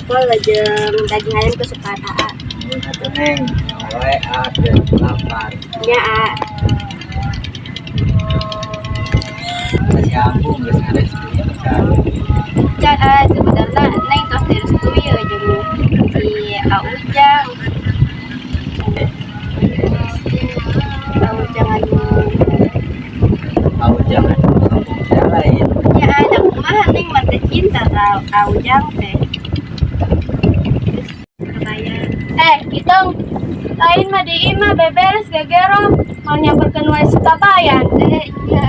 Jengkol jeung daging ayam kesukaan Aa. Nuhun atuh, Neng. Wae ah, teu lapar. Nya, Aa. Si Ambung geus ngarestui can? Can, Aa, sebenarnya Neng tos direstui ya jeung si A Ujang. A Ujang anu A Ujang anu sombong teh lain? Ya ada, kumaha, Neng mah teh cinta ka A Ujang teh. Kabayan. Eh, Iteng. Lain mah di imah beberes gegero. Mau nyamperkeun wae si Kabayan. Eh, iya.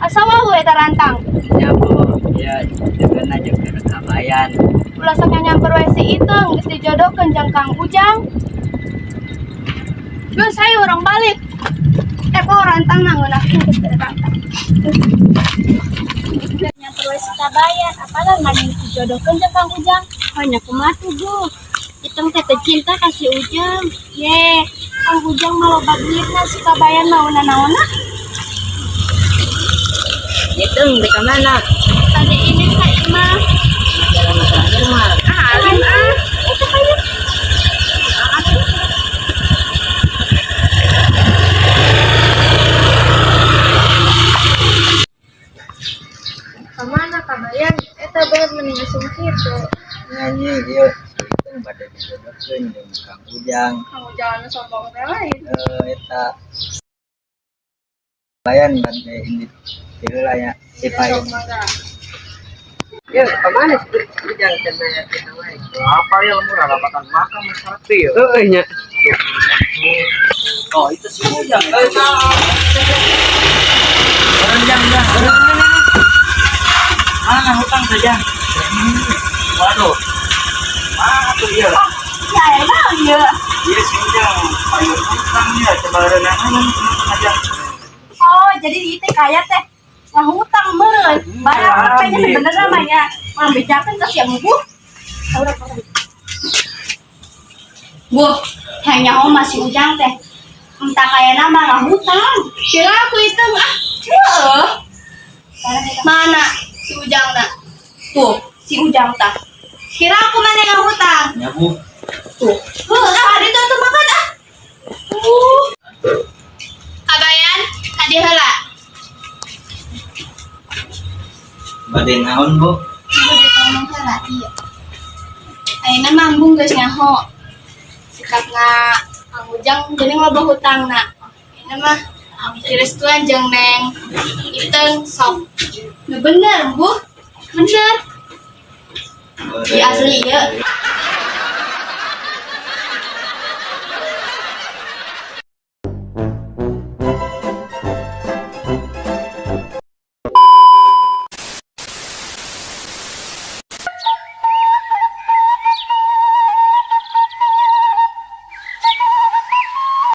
Asa wawuh eta rantang? Nya, Bu, ya jagana jeung Kabayan. Ulah sok nyamper wae si Iteng, geus dijodohkeun jeung Kang Ujang. Geus, hayu urang balik. Eh, kok rantang na ngeunah geus teh rantang. Nyamper wae si Kabayan, apalah mana dijodohkeun jeung Kang Ujang. Hanya kumaha tuh, Bu? Iteng teh teu cinta ka si Ujang. Ye, Kang Ujang mah loba duitna, si Kabayan mau nanaonna. Iteng, di mana? Tadi ini ka imah. Jalan terakhir mah. Ah, alim ah. Itu kayu. Kemana Kabayan? Eta bener mending usum kitu. Nyanyi ieu si Iteng bade dijodohkeun jeung Kang Ujang. Kang Ujang anu sombong teh lain? Eh, eta Bayan bade indit heula nya si payun. Sok mangga. Ya, kemana sih Ujang can bayar kita wae? Apa ya, lembur rapatan makan sapi ya? Heeh nya. Oh, itu si Ujang. Orang jang jang. Mana hutang saja? Waduh. Mana tuh iya? Ya, emang ya. Iya, si Ujang. Payun hutang ya. Coba renangan aja. Oh, jadi itu kaya teh ngahutang meureun. Barang apa nya sebenarnya mah nya. Mah bejakeun ka si Embuh. Buh, hanya om masih Ujang teh. Entah kaya nama ngahutang. Kira aku itu ah. Heeh. Mana si Ujang na? Tuh, si Ujang tah. Kira aku mana yang hutang? Ya, Bu. Tuh. Heuh, ah, itu tuh makan ah. Kabayan, tadi heula. Bade naon, Bu? Bade ngomong heula, iya. Ayeuna mah Embung geus nyaho. Sikapna Kang Ujang geuning loba hutangna. Ayeuna mah direstuan jeung Neng Iteng sok. Nu bener, Bu. Bener. Iya, asli ieu.